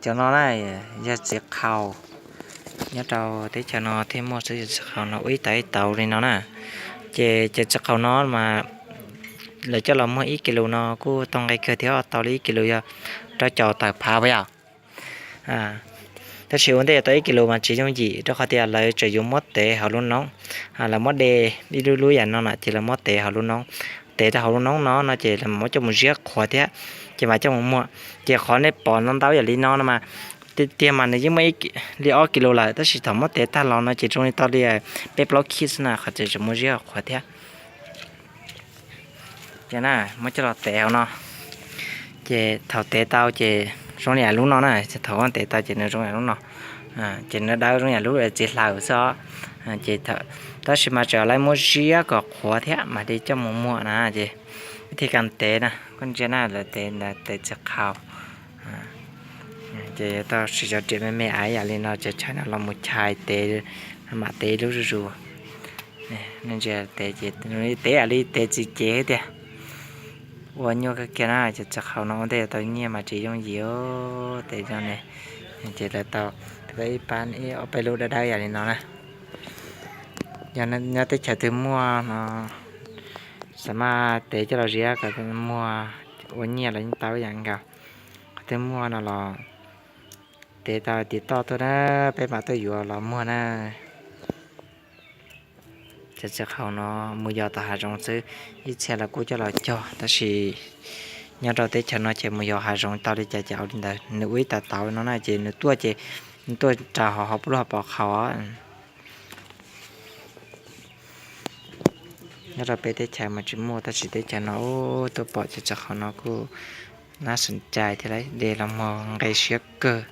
Cov no na, yog txiv qhaus, nyob rau teb chaws no thiaj muaj xwb, yog txiv qhaus no ua ib tauv ib tauv li no na. Ces cov txiv qhaus no mas lawv coj los muag ib kis lus no kuj tau nqe kawg thiab, tau li ib kis lus yog rau caum tawm phav puas yog? Tab sis ua ntej yuav tau ib kis lus mas tsis yooj yim, rau qhov tias lawv tseem yuav muab tev hauv lub noob, lawv muab de ib lub lub yam no na, ces lawv muab tev hauv lub noob. Tev rau hauv lub noob no no ces lawv muab coj mus ziab qhuav thiab, ces mam coj mus muag. Ces qhov nej pom no ntau yam li no no mas, tiag tiag mas nws yeej muaj li ob kis lus lawm, tab sis thaum muab tev tag los no ces zoo li tau li peb plaub khij xwb na, qhov tseem muaj ziab qhuav thiab. Ces na, muab coj los tev hauv no. Ces thaum tev tau ces zoo li yam lub no na, thaum tev tau ces nws zoo yam lub no. Ces nws dawb zoo yam lub txiv hlaws xwb os. Ces tab sis mas tseem lawv muab ziab kom qhuav thiab mam li coj mus muag na. Ces vib thib kas tev na, koj ntsia na, lawv tev, lawv tev txiv qhaus. Ces yuav tau siv cov riam me me ib yam li no, cov chaw no los mus chais tev, mam tev ib lub zuj zus. Tev ces tev yam li tev txiv cev tiag. Ua nyuaj kawg kiag na, cov txiv qhaus no ua ntej yuav tau nyiaj mas tsis yooj yim os, tev no ne. Ces lawv tau ib pab ib ob peb lub dawb dawb yam li no na. Yog nyob teb chaws twg muaj no, xav mas tev coj los ziab kom muag ua nyiaj los yeej tau ib yam nkaus. Qhov twg muaj no los tev tau tiv toj tuaj na, peb mam tuaj yuav los muag na. Cov txiv qhaus no mus yos tom hav zoov xwb, ib txhia los kuj coj los cog, tab sis nyob rau teb chaws no ces mus yos hav zoov tau li cas ces ua li ntawd. Nws ua ib tauv tauv no na, ces nws tuaj ces nws tuaj raws hauv hauv lub hauv paus qhaus. Nyob rau peb teb chaws mas tsis muaj, tab sis teb chaws no tuaj pom cov txiv qhaus no kuj nab xeem cai thiab lauj, de los muag nqe siab kawg.